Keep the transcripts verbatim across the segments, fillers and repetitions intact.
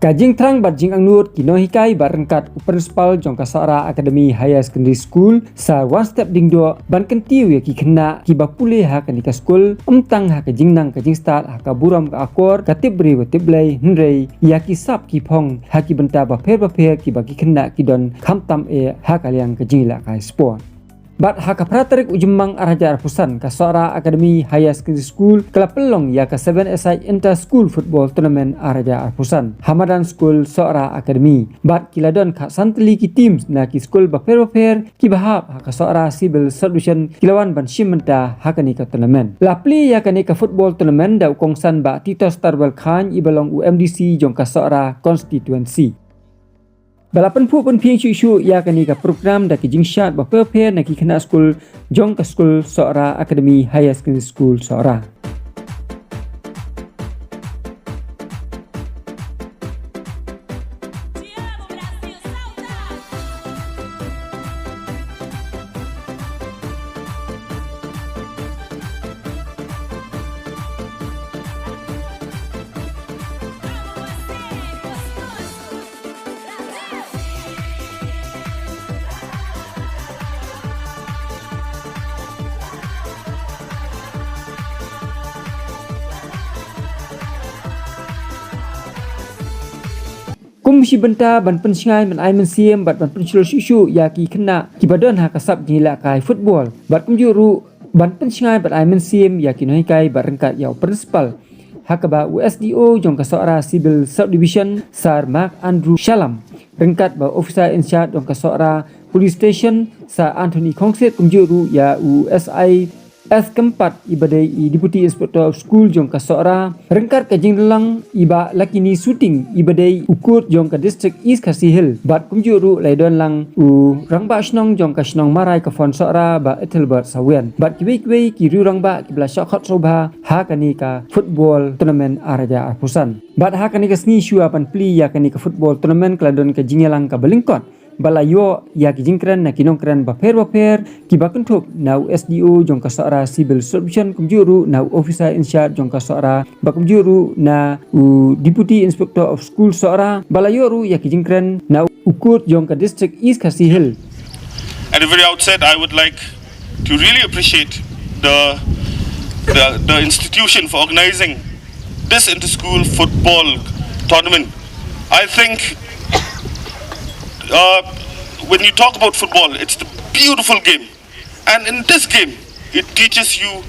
Ka jingthrang bad jingangnud ki nonghikai bad ryngkat u principal jong ka Sohra Academy Higher Secondary School, Sir Wanstep Diengdoh, ban kyntiew ïa ki khynnah kiba pule ha kane ka skul, ym tang ha ka jingnang ka jingstad, ha ka burom ka akor, ka tip briew ka tip Blei, hynrei ïa ki sap ki phong ha ki bynta bapher bapher kiba ki khynnah ki don, khamtam eh ha ka liang ka jingïalehkai sport. Bad ha ka phra tarik u Jymmang ar hajar arphew san, ka Sohra Academy Higher Secondary School ka la pynlong ïa ka seven-a-side Inter School Football Tournament ar hajar arphew san ha madan skul Sohra Academy. Bad ki la don khatsan tylli ki teams na ki skul bapher bapher kiba hap ha ka Sohra Civil Subdivision, ki la wan ban shim bynta ha kane ka tournament. La plie ïa kane ka football tournament da u kongsan Bah Titos Tarbel Chyne, iba long u M D C jong ka Sohra constituency. Ba la pynphuh pynphieng shuh shuh ïa kane ka program da ki jingshad bapher bapher na ki khynnah skul jong ka skul Sohra Academy Higher Secondary School Sohra. Kum shi bynta ban pynshngaiñ ban ai mynsiem bad ban pynshlur shuh shuh ïa ki khynnah kiba don ha ka sap jingïalehkai football, bad kumjuh ruh ban pynshngaiñ ban ai mynsiem ïa ki nonghikai bad ryngkat ïa u principal, ha kaba u S D O jong ka Sohra Civil Subdivision, Sir Mark Andrew Shallam, ryngkat bad u officer in charge jong ka Sohra Police Station, Sir Anthony Khongsit, kumjuh ruh ïa u S I S Kempat, iba dei i Deputy Inspector of School jong ka Sohra, ryngkat ka jingdonlang i Bah Lakini Suting, iba dei u kut jong ka District East Khasi Hills, bad kumjuh ruh la ïadon lang u rangbah shnong jong ka shnong Marai Kafon Sohra, Bah Ethelbert Sawian, bad kiwei kiwei ki riew rangbah kiba la shah khot sngewbha ha kane ka football tournament ar hajar arphew san. Bad ha kane ka sngi shuwa ban plie ïa kane ka football tournament ka la don ka jingïalang kaba lyngkot, ba la ïoh ïa ki jingkren na ki nongkren bapher bapher, kiba kynthup na u S D O jong ka Sohra Civil Subdivision, kumjuh ruh na u officer in charge jong ka Sohra, bad kumjuh ruh na u Deputy Inspector of School Sohra, ba la ïoh ruh ïa ki jingkren na u kut jong ka District East Khasi Hills. At the very outset, I would like to really appreciate the, the, the institution for organizing this inter-school football tournament. I think, uh, when you talk about football, it's the beautiful game. And in this game, it teaches you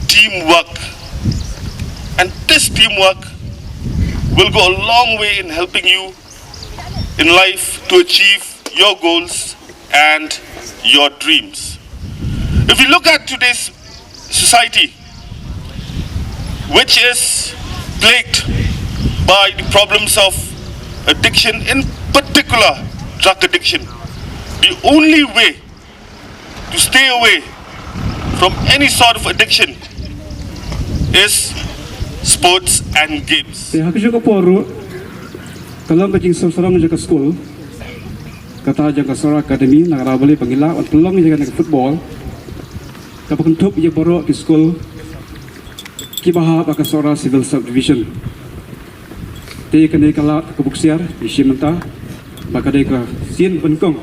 teamwork. And this teamwork will go a long way in helping you in life to achieve your goals and your dreams. If we look at today's society, which is plagued by the problems of addiction, in particular drug addiction, the only way to stay away from any sort of addiction is sports and games. Te ha kajuh ka por ruh, ka long ka jingsngewsarong jong ka skul, kata jong ka Sohra Academy, na ka daw ba lei ba ngi lah ban pynlong ïa kane ka football kaba kynthup ïa baroh ki skul kiba hap ha ka Sohra Civil Subdivision. Te kane ka lad kaba ksiar, ngi shim bynta ba ka dei ka sien ba nyngkong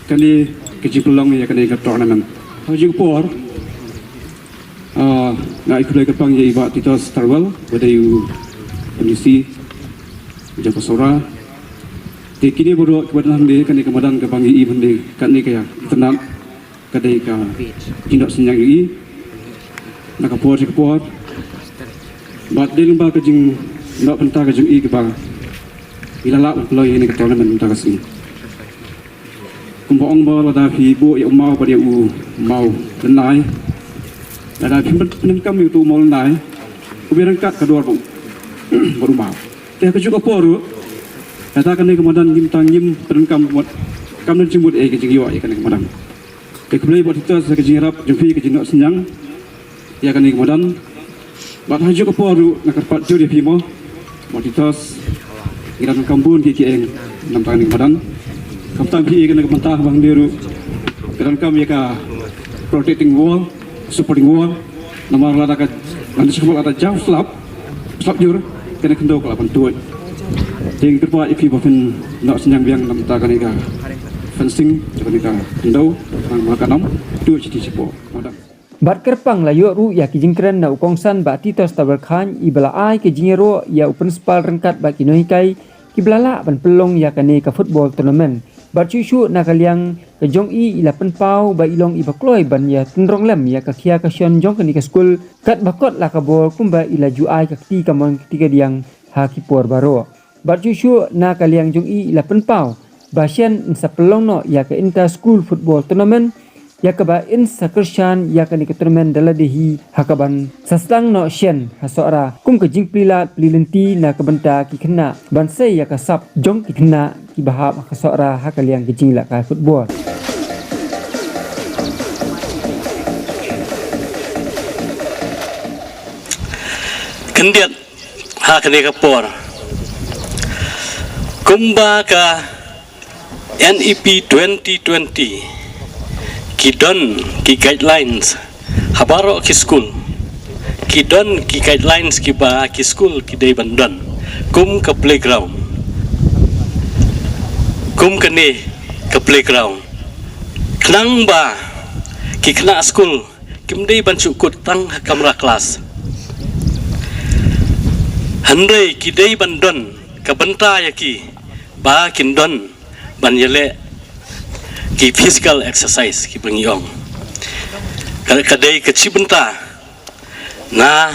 kane ka jingpynlong ïa kane ka tournament. Ha kajuh ka por, ah, nga ai khublei kyrpang ïa i Bah Titos Tarbel, ba dei u M D C jong ka Sohra. Te kine baroh kiba don hangne, kane ka madan kaba ngi i hangne, kane ka ïa itynnad ka dei ka jingnoh synñiang ïa i na ka por sha ka por. Bad dei lyngba ka jingnoh bynta ka jong i kaba ngi la lah ban pynlong ïa kane ka tournament mynta ka sngi. Kumba ong ba lada phi buh ïa u maw bad ïa u maw lynnai, lada phi pyndonkam ïa uto u maw lynnai, u bym ryngkat ka dor bad u maw. Te ha kajuh ka por ruh, lada kane ka madan ngim tang ngim pyndonkam, kam don jingmut ei ka jingïoh ïa kane ka madan. Te khublei Bah Titos ha ka jingïarap jong phi, ka jingnoh synñiang ïa kane ka madan. Bad ha kajuh ka por ruh nga kyrpad jur ïa phi mo, Bah Titos, ngi donkam bun kiei kiei na ka bynta kane ka madan. Khamtam phi ïa kane ka bynta ba hangne ruh ka donkam ïa ka protecting wall, supporting wall. Namar lada ka, lada shu lada jaw slap, slap jur, kane ka khyndew ka lah ban tuid. Jingkyrpad ïa phi ba phin noh synñiang biang na ka bynta kane ka fencing, kane ka khyndew, kane ka nam, tu shi ti shi po. Madam. Bad kyrpang la ïoh ruh ïa ki jingkren na u kongsan Bah Titos Taberkhain, i ba la ai ka jingïaroh ïa u principal ryngkat bad ki nonghikai ki ba la lah ban pynlong ïa kane ka football tournament. Bad shuh shuh na ka liang ka jong i, i la pynpaw ba i long i ba kloi ban ïa tynrong lem ïa ka khia ka shon jong kane ka skul, kat ba kot la ka bor kumba i la ju ai ka kti kamon kti kadiang ha ki por baroh. Bad shuh shuh na ka liang jong i, i la pynpaw ba shen in sa pynlong noh ïa ka inter school football tournament, ïa kaba in sa kyrshan ïa kane ka tournament da lade hi, ha kaban sa sdang noh shen ha Sohra kum ka jingplie lad plie lynti na ka bynta ki khynnah ban sei ïa ka sap jong ki khynnah ki ba hap ha ka Sohra ha ka liang ka jingïalehkai football. Khyndiat ha kane ka por, kumba ka N E P twenty twenty, ki don ki guidelines ha baroh ki skul, ki don ki guidelines kiba ki skul ki dei ban don, kum ka playground, kum kane ka playground, khnang ba ki khynnah skul kim dei ban shu kut tang ha kamra klas. Hynrei ki dei ban don ka bynta ïa ki ba kin don ban ïaleh ki physical exercise kiba ngi ong. Ka, ka dei ka shi bynta na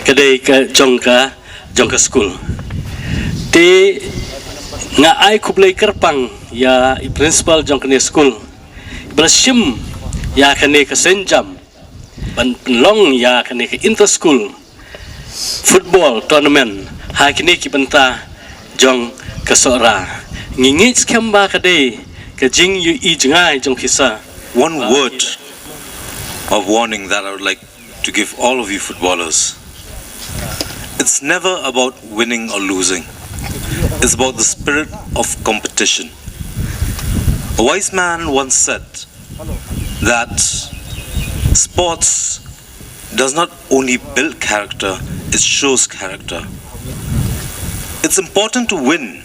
ka dei ka jong ka, jong ka skul. Te nga ai khublei kyrpang ïa i principal jong kane skul ba la shim ïa kane ka sienjam ban pynlong ïa kane ka inter school football tournament ha kine ki bynta jong ka Sohra. Ngi ngeit skhem ba ka dei ka jingïohi jngai jong ki sa. One word of warning that I would like to give all of you footballers. It's never about winning or losing. It's about the spirit of competition. A wise man once said that sports does not only build character, it shows character. It's important to win,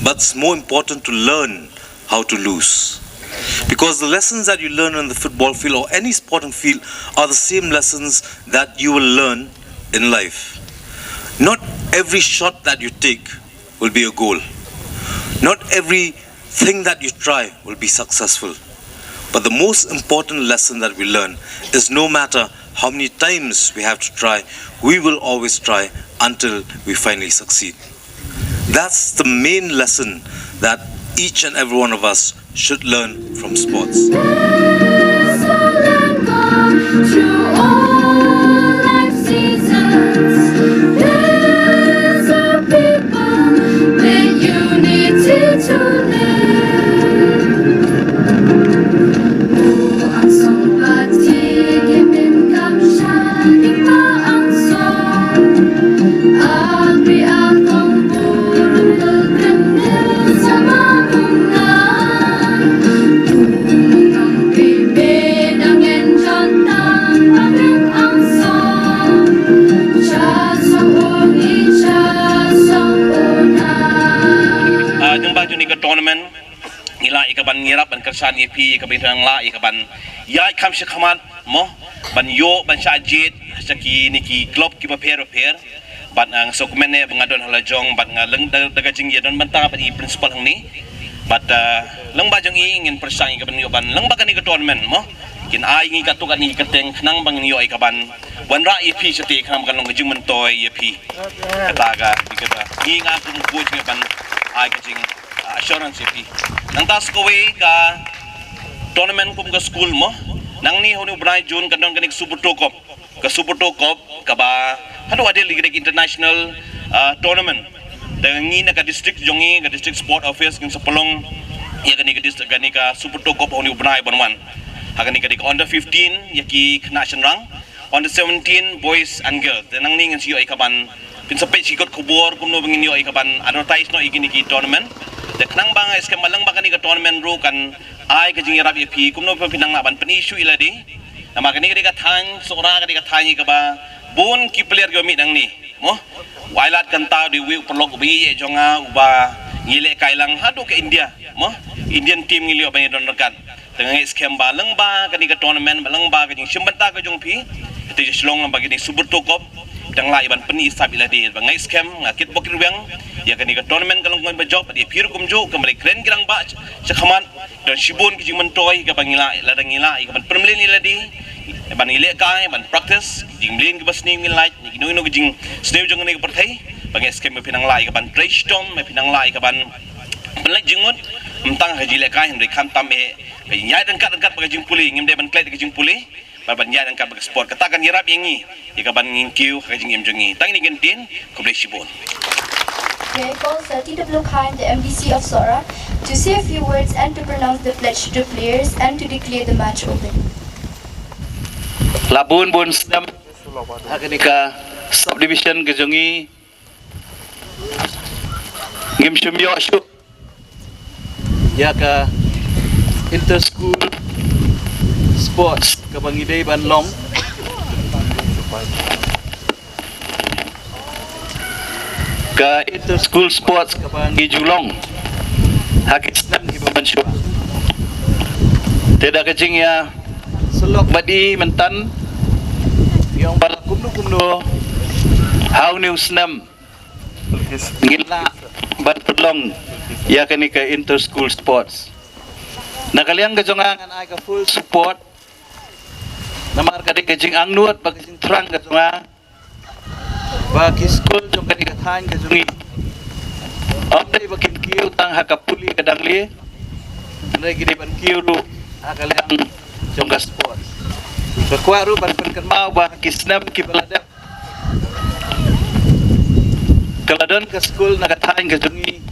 but it's more important to learn how to lose. Because the lessons that you learn on the football field or any sporting field are the same lessons that you will learn in life. Not every shot that you take will be a goal. Not everything that you try will be successful. But the most important lesson that we learn is no matter how many times we have to try, we will always try until we finally succeed. That's the main lesson that each and every one of us should learn from sports. Through all life seasons, there's a people with unity to live. Ang song pati kimin kam sha ning pa ang song. Abri akong burung kel kendil sama bunga. Tumang pipi dang en jontang pangin ang song. Cha song uni, cha song una. Ah, jong ba jong ni ka tournament. Ngi la ïa ka ban ngi rap ban kyrshan ïa phi ïa ka ban la ïa ka ban ïa kham shi khmat mo ban ïoh ban shah jied sha kine ki club kiba pher bapher. Bad nga sngewkmen ne ba nga don ha la jong bad nga leng da, da ka jingïadon bynta bad i principal hangne. Bad, ah, leng ba jong i ngin pyrshang ïa ka ban ïoh ban leng ba kane ka tournament mo kin ai ngi katto katne ka teng khnang ba ngin ïoh ïa ka ban wanrah ïa phi shatei khnang ba kan long ka jingmyntoi ïa phi. Kata ka, kata ngi nga kum coach ngi ban ai ka jing ah, assurance ïa phi. Nangta sa kawei ka tournament kum ka school mo. Nangne ha une u bnai June kan don kane ka Subrata Cup. Ka Subrata Cup kaba haduh hadien ïa ka international, ah, tournament. Da ngi na ka district jong ngi, ka district sport office ngin sa pynlong ïa kane ka dist-, kane ka Subrata Cup ha une u bnai ban wan. Ha kane ka dei ka under fifteen ïa ki khynnah shynrang. Under seventeen boys and girls. Te nangne ngin sa ïoh ïa ka ban phin sa peit shi kot khubor kumno ba ngin ïoh ïa ka ban advertise noh ïa kine ki tournament. Te khnang ba nga skhem ba leng ba kane ka tournament ruh kan ai ka jingïarap ïa phi kumno ba phin nang lah ban pyn-issue ïa lade. Namar kane ka dei ka thaiñ Sohra, ka dei ka thaiñ ïa kaba bun ki player ki mih nangne mo. Pailad kanta dei uwei u paralok uba ïeit jong nga uba ngi lehkai lang haduh ka India. Mo, Indian team ngi leh ba ngi don ryngkat. Te nga ngeit skhem ba lyngba kane ka tournament, ba lyngba ka jingshim bynta ka jong phi, te Shillong lyngba kane Subroto Cup, dang lah ïa ban pyni sap ïa lade. Ba ngeit skhem nga kit bok kit rwiang ïa kane ka tournament ka long kumba jop, ïa phi ruh kumjuh, ka mari kren ki rangbah sha khmat. Don shibun ki jingmyntoi kaba ngi lah, lada ngi lah ïa ka ban pynmlien ïa lade, ban ngi lehkai, ban practice, ki jingmlien kiba sniew ngi lait, ne kino kino ki jingsniew jong kane ka pyrthei. Ba ngeit skhem ba phin nang lah ïa ka ban trei shitom, ba phin nang lah ïa ka ban pynlait jingmut, ym tang ha ka jinglehkai hynrei khamtam eh ka jingïaid ryngkat ryngkat bad ka jingpule, ngim dei ban klet ka jingpule. Bad ban ïaid ryngkat bad ka sport, kata kan ïarap ïa ngi ïa ka ban ngin kiew ha ka jingim jong ngi. Tang ïa kine ki ktien, khublei shibun. May I call Sir T W Khan, the M D C of Sohra, to say a few words and to pronounce the pledge to the players and to declare the match open. La bun bun snem ha kane ka subdivision ka jong ngi, ngim shym ïoh shuh ïa ka inter school sports kaba ngi dei ban long, ka inter school sports kaba ngi ju long ha ki snem kiba mynshuwa. Te da ka jingïasyllok bad i myntan, ngi ong ba la kumno kumno ha une u snem ngi lah ban pynlong ïa kane ka inter school sports. Na ka liang ka jong nga ngan ai ka full support, namar ka dei ka jingangnud bad ka jingthrang ka jong nga ba ki skul jong kane ka thaiñ ka jong ngi, ym dei ba kin kiew tang ha ka pule ka dang lieh, hynrei ki dei ban kiew ruh ha ka liang jong ka sports. Nga kwah ruh ban pynkynmaw ba ha ki snem kiba la dep, ka la don ka skul na ka thaiñ ka jong ngi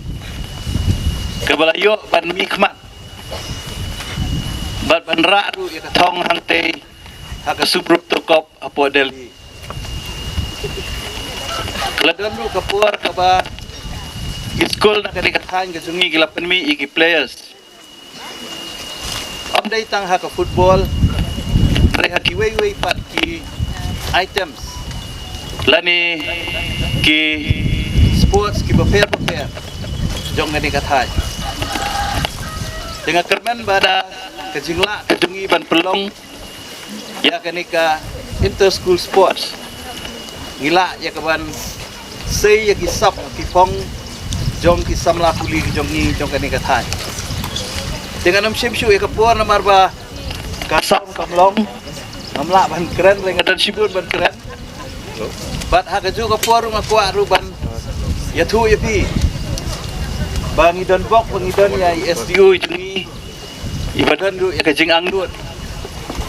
kaba la ïoh ban mihkhmat bad ban rah ruh ïa ka thong hangtei ha ka Subroto Cup hapoh Delhi. Ka la don ruh ka por kaba ki skul na kane ka thaiñ ka jong ngi ki la pynmih ïa ki players, ym dei tang ha ka football, hynrei ha kiwei kiwei pat ki items lane ki sports kiba pher ba pher jong kane ka thaiñ. Te nga kyrmen ba da ka jinglah ka jong ngi ban pynlong ïa kane ka inter school sports, ngi lah ïa ka ban sei ïa ki sap ki phong jong ki samla pule ki jong ngi jong kane ka thaiñ. Te ngan ym shim shuh ïa ka por namar ba ka sap kam long, ngam lah ban kren, hynrei nga don shibun ban kren. Bad ha kajuh ka por ruh nga kwah ruh ban ïathuh ïa phi ba ngi don bok, ba ngi don ïa i S D O jong ngi, iba don ruh ïa ka jingangnud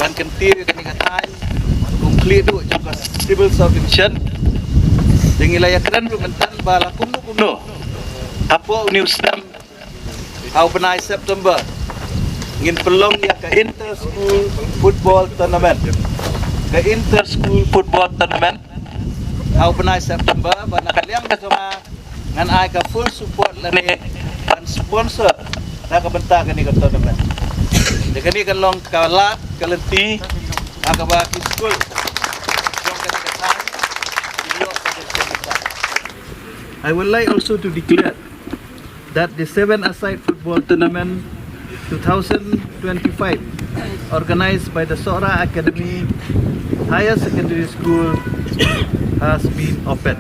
ban kyntiew ïa kane ka thaiñ kum khlieh duh jong ka civil subdivision. Te ngi la ïakren ruh myntan ba la kumno kumno hapoh une u snem, ha u bnai September, ngin pynlong ïa ka inter school football tournament. Ka inter school football tournament ha u bnai September, ba na ka liang ka jong nga ngan ai ka full support lane ban sponsor na ka bynta kane ka tournament. Te kane kan long ka lad ka lynti ha kaba ki skul jong kane ka thaiñ ki ïoh ka jingpynbeit. I would like also to declare that the seven-a-side football tournament two thousand twenty-five, organized by the Sohra Academy Higher Secondary School, has been opened.